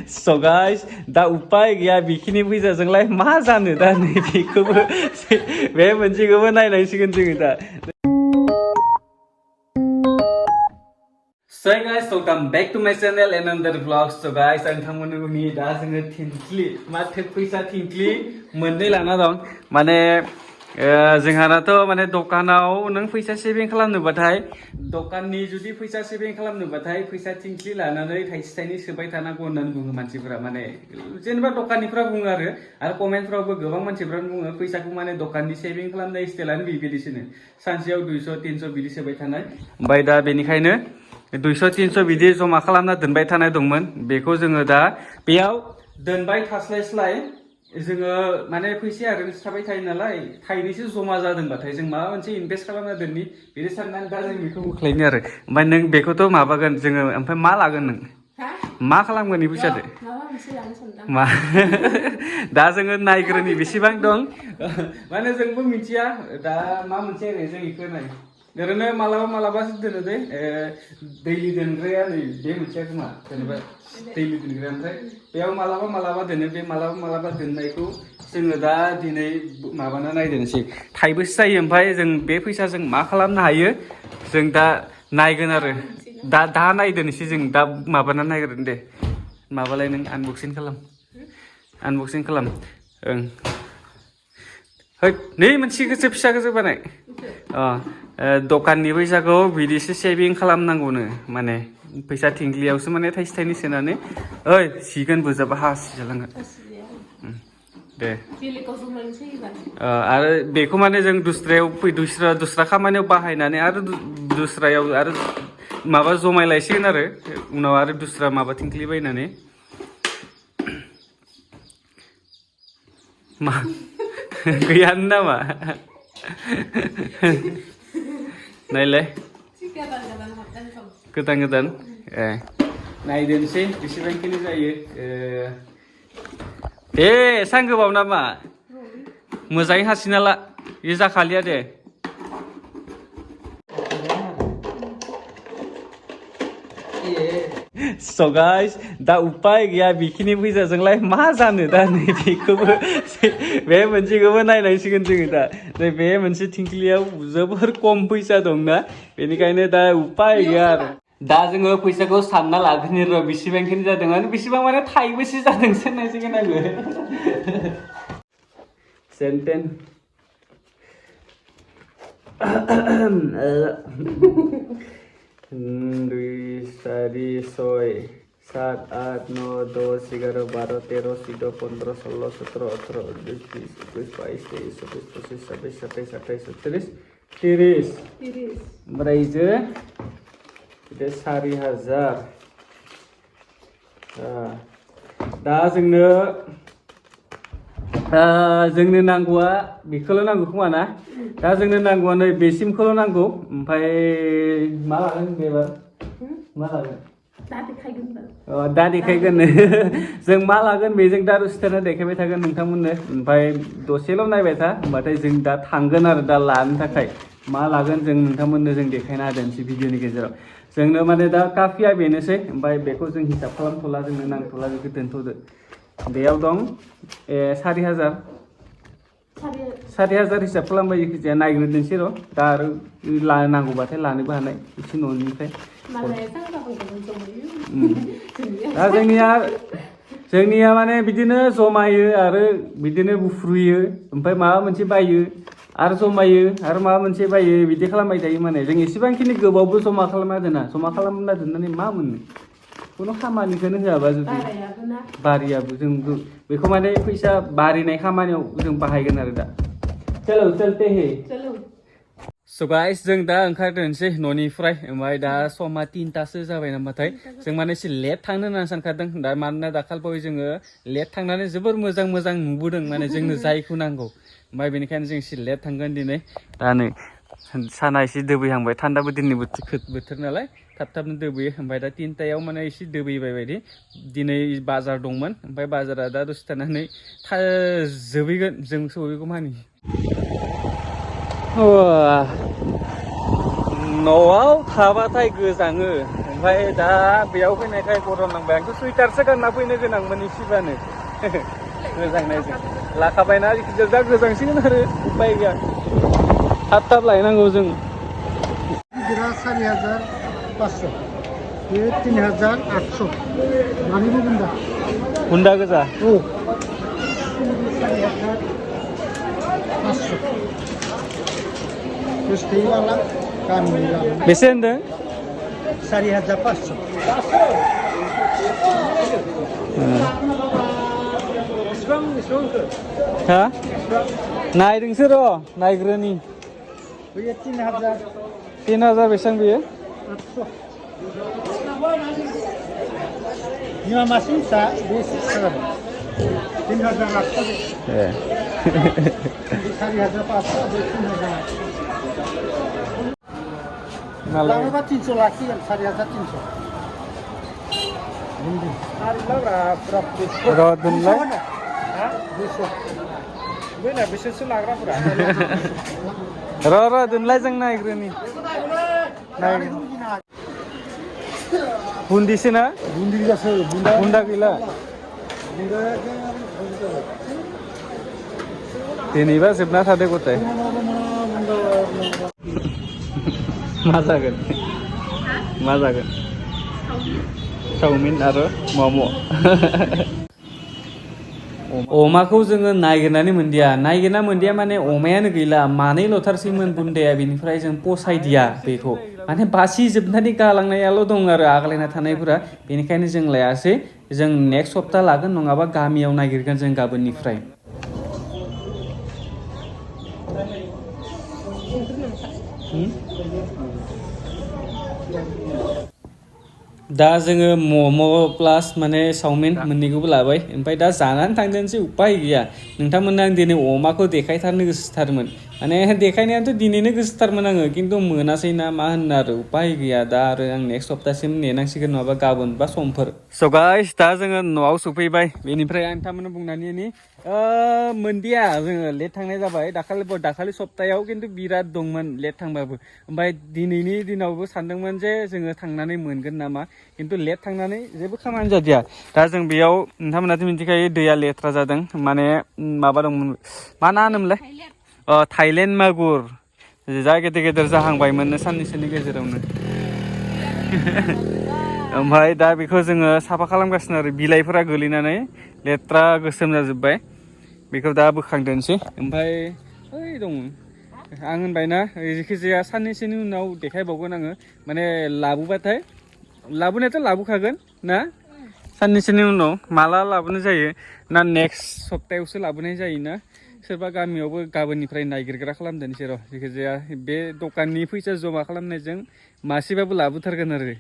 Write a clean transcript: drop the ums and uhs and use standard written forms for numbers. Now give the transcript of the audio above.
So guys, दा उपाय गैया बेखिनि फैसाजोंलाय मा जानो दा नै बेखौबो बे मोनसेखौबो नायनांसिगोन जोङो दा So guys, welcome back to my channel and another vlog. So guys, आं थांमोननि दा जोङो थिंख्लि माथो फैसा थिंख्लि मोननै लाना दं माने जोंहानाथ' माने दखानाव नों फैसा सेभिं खालामनोबाथाय दखाननि जुदि फैसा सेभिं खालामनोबाथाय फैसा थिंख्लि लानानै थाइसे थाइनै सोबाय थानांगौ होननानै बुङो मानसिफोरा माने जेनेबा दखाननिफ्रा बुङो आरो कमेन्टफ्रावबो गोबां मानसिफ्रानो बुङो फैसाखौ माने दखाननि सेभिं खालामनाय स्टाइलानो बिदिसोनो सानसेयाव 200 300 बिदि सोबाय थानाय ओमफ्राय दा बेनिखायनो 200 300 बिदि जमा खालामना दोनबाय थानाय दंमोन बेखौ जोङो दा बेयाव दोनबाय थास्लायस्लाय जोङो माने फैसाया ओरैनो थाबाय थायो नालाय थाइनैसो जमा जादोंबाथाय जों माबा मोनसे इनभेस्ट खालामना दोननि बिदि साननानै दा जों बेखौ बोख्लायनो आरो ओमफ्राय नों बेखौथ' माबागोन जोङो ओमफ्राय मा लागोन नों मा खालामगोन इ फैसादो मा दा जोङो नायग्रोनि बेसेबां दं माने जोंबो मिथिया दा मा मोनसे ओरै जों इखौ नाय ओरैनो मालाबा मालाबासो दोनो दे दैलि दोनग्राया नै बे मोनसेया खोमा जेनेबा दैलि दोनग्राया ओमफ्राय बेयाव मालाबा मालाबा दोनो बे मालाबा दोननायखौ जोङो दा दिनै माबाना नायदोंसै थाइबेसे जायो ओमफ्राय जों बे फैसाजों मा खालामनो हायो जों दा नायगोन आरो दा नायदोनोसै जों दा माबाना नायग्रोन दे माबालाय नों आनबक्सिं खालाम ओं है नै मोनसे फिसाखौसो बानाय दखाननि फैसाखौ बिदिसो सेभिं खालामनांगौनो माने फैसा थिंख्लियावसो माने थाइसे थाइनै सोनानै ओइ सिगोन बोजाबा हासि जालांगोन दे आरो बेखौ माने जों दस्रा खामानियाव बाहायनानै आरो दस्रायाव आरो माबा जमायलायसिगोन आरो उनाव आरो दस्रा माबा थिंख्लि बायनानै मा गैयानो नामा नायलाय गोदान नायदोनसै बेसेबांखिनि जायो एसां गोबाव नामा मोजाङै हासिना ला बे जाखालिया दे So guys, दा उपाय गैया बेखिनि फैसाजोंलाय मा जानो दा नै बेखौबो बे मोनसेखौबो नायनांसिगोन जोङो दा नै बे मोनसे थिंख्लियाव जोबोर खम फैसा दंना बेनिखायनो दा उपाय गैया आरो दा जोङो फैसाखौ सानना लाग्रोनि र' बेसेबांखिनि जादों आरो बेसेबां माने थाइबेसे जादोंसो नायसिगोन आङो सेन्टेन 2 4 6 7 8 9 10 11 12 13 14 15 16 17 18 19 20 21 22 23 24 25 26 27 28 29 30 ओमफ्राय जो बे 4000 दा जोंनो नांगौआ बेखौल' नांगौ खोमा ना दा जोंनो नांगौआ नै बेसिमखौल' नांगौ ओमफ्राय मा लागोन बेबार मा लागोन दा देखायगोन जों मा लागोन बेजों दा रुस्टारनो देखायबाय थागोन नोंथांमोननो ओमफ्राय दसेल' नायबाय था होमबाथाय जों दा थांगोन आरो दा लानो थाखाय मा लागोन जों नोंथांमोननो जों देखायना होदोंसै भिडिअनि गेजेराव जोंनो माने दा काफिया बेनोसै ओमफ्राय बेखौ जों हिसाब खालामथ'ला जोंनो नांथ'ला बेखौ दोनथ'दो बेयाव दं 4000 हिसाब खालामबाय जायखिजाया नायग्रोदोंसै र' दा आरो नांगौबाथाय लानोबो हानाय एसे न'निफ्राय दा जोंनिया माने बिदिनो जमायो आरो बिदिनो बुफ्रुयो ओमफ्राय माबा मोनसे बायो आरो जमायो आरो माबा मोनसे बायो बिदि खालामबाय थायो माने जों एसेबांखिनि गोबावबो जमा खालामना दोननानै मा मोननो खुनु खामानिखौनो होआबा जुदि बारियाबो जों बेखौ माने फैसा बारिनाय खामानियाव जों बाहायगोन आरो दा चलते हे So guys, जों दा ओंखारदोंसै न'निफ्राय ओमफ्राय दा समा 3टासो जाबाय नामाथाय जों माने एसे लेट थांनो होननानै सानखादों दा मानोना दाखालिबावै जोङो लेट थांनानै जोबोर मोजां नुबोदों माने जोंनो जायखौ नांगौ ओमफ्राय बेनिखायनो जों एसे लेट थांगोन दिनै दा नै साना एसे दोबैहांबाय थान्दाबो दिननि बोथोर नालाय थाबनो दोबैयो ओमफ्राय दा 3टायाव माने एसे दोबैबाय बायदि दिनै बाजार दंमोन ओमफ्राय बाजारा दा दसे थानानै जोबैगोन जों सहैगौ मानि न'आव थाबाथाय गोजाङो ओमफ्राय दा बेयाव फैनायखाय गरम नांबाय आंथ' सुइटारसो गानना फैनो गोनांमोन एसेबानो गोजांनायजों लाखाबायना दा गोजांसिगोन आरो उपाय गैया थाब थाब लायनांगौ जों गिदिरा 4,500 बे 3,800 मानिबो बुन्दा बुन्दा गोजा औ 4,500 गोसोथोयोब्ला गामिनि लागोन बेसे होनदों 4,500 हा नायदोंसो र' नायग्रोनि बेयो 3,000 3,000 बेसेबां बेयो 800 बिमा मासे फिसा बे 3,800 ए 4,500 बे 3,000 लाङोबा 300 लाखिगोन 4,300 र' दोनलाय र' दोनलाय जों नायग्रोनि बुन्दिसो ना बुन्दा गैला दिनैबा जोबना थादो गथाय मा जागोन चाउमिन आरो मम' अमाखौ जोङो नागिरनानै मोनदिया माने अमायानो गैला मानैल'थारसैमोन बुन्दाया बेनिफ्राय जों फसायदिया बेखौ माने बासि जोबनानै गालांनायाल' दं आरो आग्लायना थानायफोरा बेनिखायनो जों लायासै जों नेक्स्ट सप्ता लागोन नङाबा गामियाव नागिरगोन जों गाबोननिफ्राय दा जोङो मम' प्लास माने चाउमिन मोननैखौबो लाबाय ओमफ्राय दा जानानै थांदोंसै उपाय गैया नोंथांमोननो आं दिनै अमाखौ देखायथारनो गोसोथारमोन माने देखायनायाथ' दिनैनो गोसोथारमोन आङो खिन्थु मोनासै ना मा होननो आरो उपाय गैया दा आरो आं नेक्स्ट सप्तासिम नेनांसिगोन नङाबा गाबोन बा समफोर स' गाइस दा जोङो न'आव सफैबाय बेनिफ्राय आं नोंथांमोननो बुंनानै मोनदिया जोङो लेट थांनाय जाबाय दाखालि सप्तायाव खिन्थु बिराद दंमोन लेट थांबाबो ओमफ्राय दिनैनि दिनावबो सानदोंमोन जे जोङो थांनानै मोनगोन नामा खिन्थु लेट थांनानै जेबो खामानि जादिया दा जों बेयाव नोंथांमोनाथ' मिथिखायो दैया लेथ्रा जादों माने माबा दंमोन मा ना होनोमोनलाय थाइलेण्ड मागुर जा गेदेर गेदेर जाहांबायमोननो साननैसोनि गेजेरावनो ओमफ्राय दा बेखौ जोङो साफा खालामगासिनो आरो बिलाइफोरा गोलैनानै लेथ्रा गोसोम जाजोब्बाय बेखौ दा बोखांदोनसै ओमफ्राय ओइ दं आं होनबायना जायखिजाया साननैसोनि उनाव देखायबावगोन आङो माने लाबोनायाथ' लाबोखागोन ना साननैसोनि उनाव माला लाबोनाय जायो ना नेक्स्ट सप्तायावसो लाबोनाय जायोना सोरबा गामियावबो गाबोननिफ्राय नागिरग्रा खालामदोंसै र' जायखिजाया बे दखाननि फैसा जमा खालामनायजों मासेबाबो लाबोथारगोन आरो